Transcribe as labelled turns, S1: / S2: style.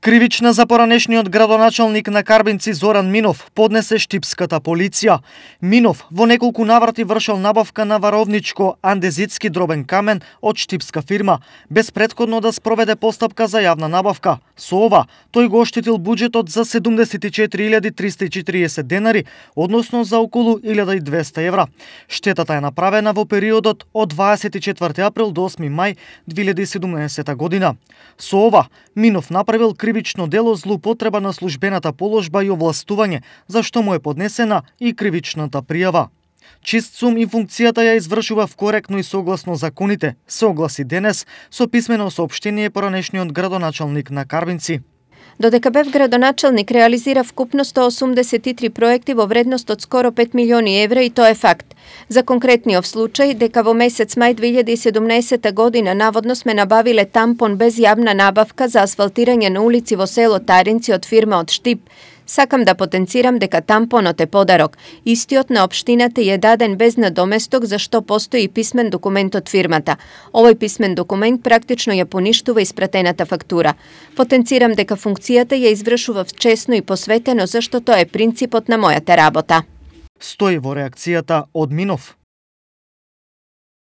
S1: Кривична за поранешниот градоначалник на Карбинци Зоран Минов поднесе штипската полиција. Минов во неколку наврати вршел набавка на варовничко андезитски дробен камен од штипска фирма, без претходно да спроведе постапка за јавна набавка. Со ова, тој го оштетил буџетот за 74.340 денари, односно за околу 1.200 евра. Штетата е направена во периодот од 24 април до 8 мај 2017 година. Со ова, Минов направил кривично дело злоупотреба на службената положба и овластување, за што му е поднесена и кривичната пријава. Чист сум и функцијата ја извршува коректно и согласно законите, се огласи денес со писмено соопштение поранешниот градоначалник на Карбинци.
S2: Додека бев градоначалник, реализира вкупно 183 проекти во вредност од скоро 5 милиони евра и тоа е факт. За конкретниот случај, дека во месец мај 2017 година наводно сме набавиле тампон без јавна набавка за асфалтирање на улици во село Таринци од фирма од Штип. Сакам да потенцирам дека тампонот е подарок. Истиот на општината е даден без надоместок, за што постои писмен документ од фирмата. Овој писмен документ практично ја поништува испратената фактура. Потенцирам дека функцијата ја извршував честно и посветено, зашто тоа е принципот на мојата работа.
S1: Стои во реакцијата од Минов.